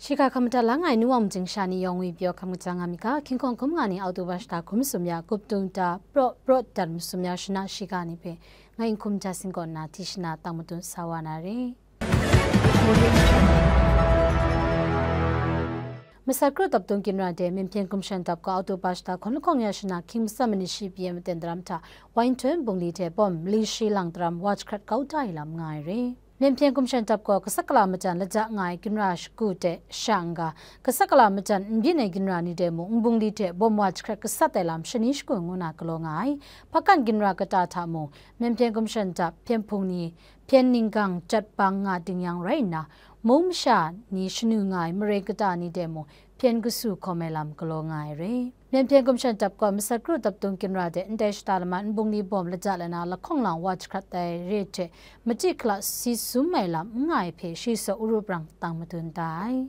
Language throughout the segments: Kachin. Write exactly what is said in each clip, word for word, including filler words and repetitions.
Shiga hkam madat la nga ai nu wa majing sha ni yawng ngwi pyaw hkam kaja nga mi ga, hkying hkawng hkum nga ni Oktoba shata hkum sum ya, gup dung ta, praw, praw dat masum ya shana shiga ni hpe, ngai n hkum ja singkawn na, di shana tang madun sa wa na re. Masat kru dap dung ginra de, Myen hpyen gumshan dap gaw Oktoba shata hkun lahkawng ya shana, hkying matsan manit shi pyi ai maten daram hta, wain htoi bungli hte bawm mali shi lang daram wa jahkrat kau da ai lam nga ai re. Myen hpyen gumshan dap gaw, Kasakala majan laja nga ai ginra shagu de sha n ga, Kasakala majan n byin ai ginra ni de mung, n bungli hte bawm wa jahkrat gasat ai lam shani shagu ngu na galaw nga ai. Hpakan ginra kata hta mung, Myen hpyen gumshan dap, hpyen hpung ni, hpyen ninggang jat bang nga ding yang rai nna, mung masha ni shanu nga ai mare kata ni de mung, hpyen kasu hkawm ai lam galaw nga ai re. Myen hpyen gumshan dap gaw, masat kru dap dung ginra de ndai shata laman n bungli bawm laja lana lahkawng lang wa jahkrat ai re hte, machyi hkala si sum ai lam n nga ai hpe shi saw uru brang tang madun da ai.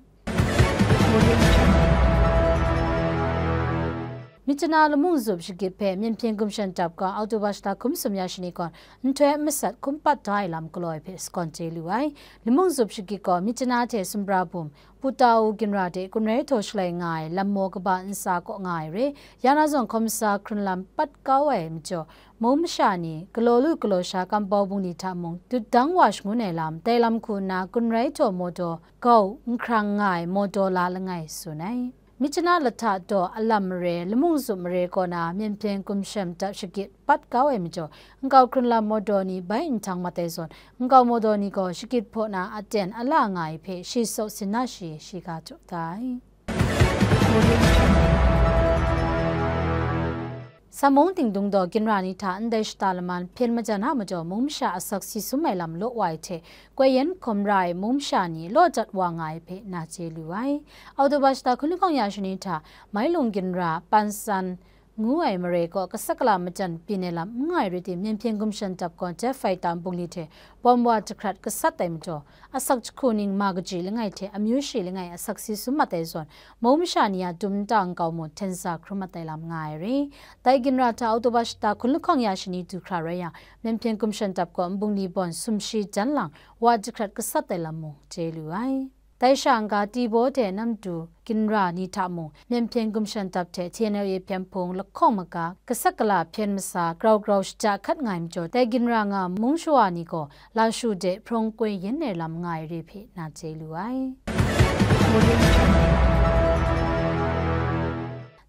Myitkyina lamung zup shagit hpe Myen hpyen gumshan dap gaw, Oktoba shata hkum sum ya shani gawn, nhtoi masat hkum pat da ai lam galaw ai hpe sagawn chye lu ai. Lamung zup shagit gaw, Myitkyina hte Sumdara bum, Putau ginra de Kunrai htaw shalai nga ai lam maw kaba ntsa kaw nga ai re. Ya na zawn hkawm sa hkrun lam pat kau ai majaw, mung masha ni galaw lu galaw sha kampau bungli hta mung dut dang wa shangun ai lam, dai lam hku nna Kunrai htaw mawdaw gau n hkrang nga ai mawdaw la langai tsun ai. Myitkyina lahta daw alam mare, lamung zup mare kaw na Myen hpyen gumshan dap shagit pat kau ai majaw, nkau hkrun lam mawdaw ni bai nhtang mat ai zawn, nkau mawdaw ni gaw shagit hpaw na aten ala nga ai hpe shi saw sin na shi, shi ga jaw da ai. Samung Dingdung daw ginra ni hta ndai shata laman hpyen majan a majaw, mung masha asak si sum ai lam law wa ai hte, koi yen hkawm ra ai mung masha ni law jat wa nga ai hpe na chye lu ai. Oktoba shata hkun lahkawng ya shani hta, Mailung ginra Pansan ngu ai mare kaw Kasakala majan byin ai lam n nga ai rai timung, Myen hpyen gumshan dap gaw jet fighter bungli hte bawm wa jahkrat gasat ai majaw, asak jahku ning ma kaji langai hte amyu shi langai asak si sum mat ai zawn, mung masha ni a dum nta nkau mung hten sa hkrum mat ai lam nga ai re. Dai ginra hta Oktoba shata hkun lahkawng ya shani du hkra rai yang, Myen hpyen gumshan dap gaw n bungli bawm sumshi jan lang wa jahkrat gasat ai lam mung chye lu ai. Dai sha n ga, Tibaw de Namdu ginra ni hta mung, Myen hpyen gumshan dap hte T N L A hpyen hpung lahkawng maga, Kasakala hpyen masa grau grau shaja hkat nga ai majaw, dai ginra nga mung shawa ni gaw, Lashu de hprawng koi yen ai lam nga ai re hpe na chye lu ai.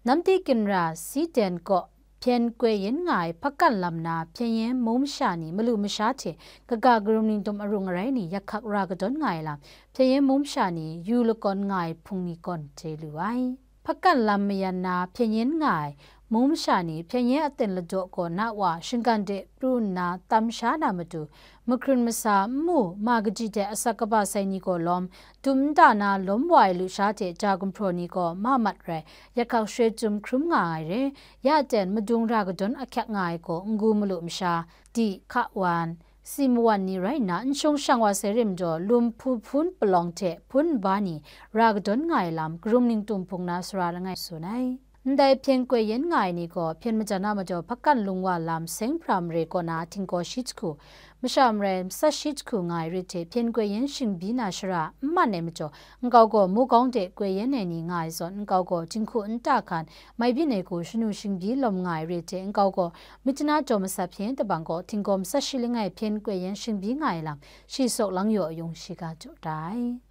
Namdi ginra Siden kaw hpyen koi yen nga ai hpakan lam na hpyen yen mung masha ni malu masha hte kaga karum ningtum arung arai ni yak hkak ra kadawn nga ai lam, hpyen yen mung masha ni yu lakawn nga ai hpung ni gawn chye lu ai. Hpakan lam mayan na hpyen yen nga ai mung masha ni hpyen yen aten ladaw gaw na wa shinggan de pru nna tam sha na matu, mahkrun masa, nmu, ma kaji hte asak kaba sai ni gaw lawm, dum nta na lawm wa ai lusha hte ja gumhpraw ni gaw ma mat rai, yak hkak shoi chyum hkrum nga ai re. Ya aten madung ra kadawn ahkyak nga ai gaw, n-gu malu masha, di, hka wan, si mawan ni rai nna, n shung shang wa sai re majaw, lum hpu hpun palawng hte hpun nba ni ra kadawn nga ai lam, karum ningtum hpung na sara langai tsun ai. Ndai hpyen koi yen nga ai ni gaw, hpyen majan a majaw hpakan lung wa lam seng hpra mare kaw na htinggaw shi jahku, masha marai matsat shi jahku nga ai re hte, hpyen koi yen shingbyi na shara n man ai majaw, nkau gaw mugawng de koi yen ai ni nga ai zawn, nkau gaw jinghku nta hkan, mai byin ai hku shanu shingbyi lawm nga ai re hte, nkau gaw Myitkyina jaw masat hpyen tabang gaw htinggaw matsat shi langai hpyen koi yen shingbyi nga ai lam, shi sawk lang yaw yung shiga jaw da ai.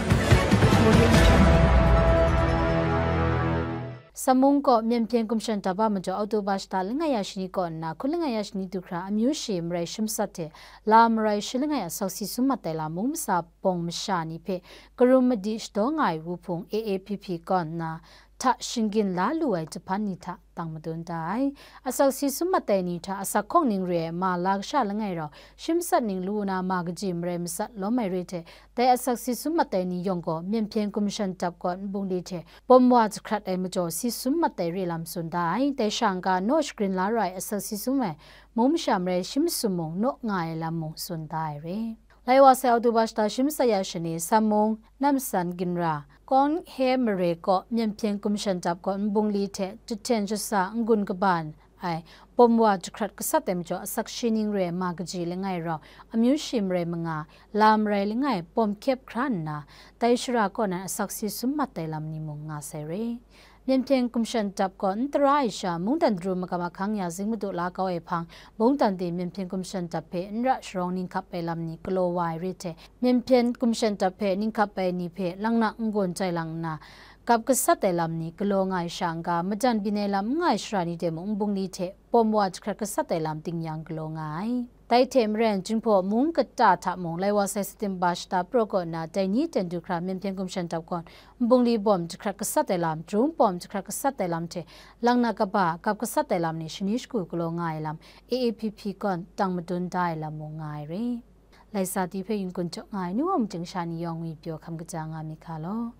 Samung kaw Myen hpyen gumshan dap a majaw Oktoba shata langai ya shani kaw nna hkun langai ya shani du hkra amyu shi marai shi matsat hte la marai shi langai asak si sum mat ai lam mung masa bawng masha ni hpe karum madi shadaw nga ai wuhpung A A P P kaw nna hta shinggyin la lu ai jahpan ni hta tang madun da ai. Asak si sum mat ai ni hta asak hkawng ning re ai ma la kasha langai rau shi matsat ning lu na ma kaji marai matsat lawm ai re hte, dai asak si sum mat ai ni yawng gaw Myen hpyen gumshan dap gaw n bungli hte bawm wa jahkrat ai majaw si sum mat ai re lam tsun da ai. Dai sha n ga naw shagrin la ra ai asak si sum ai mung masha marai shi masum mung naw nga ai lam mung tsun da ai re. Lai wa sai Oktoba shata shi matsat ya shani, Samung, Namsan ginra, Kawng He mare kaw Myen hpyen gumshan dap gaw n bungli hte jahten jasa n-gun kaban ai bawm wa jahkrat gasat ai majaw asak shi ning re ai ma kaji langai rau, amyu shi marai manga, la marai langai bawm hkyep hkra nna, dai shara kaw nan asak si sum mat ai lam ni mung nga sai re. Myen hpyen gumshan dap kaw n tara ai sha, mungdan daru magam ahkang ya zing madu la kau ai hpang, mungdan de myen hpyen gumshan dap hpe n ra sharawng ninghkap ai lam ni galaw wa ai re hte, myen hpyen gumshan dap hpe ninghkap ai ni hpe langnak n-gun jai lang nna, gap gasat ai lam ni galaw nga ai sha n-ga, madan byin ai lam n nga ai shara ni de mung nbungli hte bawm wa jahkrat gasat ai lam ding yang galaw nga ai. Dai hte maren, Jinghpaw mung kata hta mung lai wa sai satin ba shata praw kaw nna, dai ni ten du hkra myen hpyen gumshan dap gawn, nbungli bawm jahkrat gasat ai lam, drum bawm jahkrat gasat ai lam hte, langnak kaba gap gasat ai lam ni shani shagu galaw nga ai lam, A A P P gawn tang madun da ai lam mung nga ai re. Laisa ti hpe yin-gun jaw nga ai nu wa majing sha ni yawng ngwi pyaw hkam kaja nga myit ga law.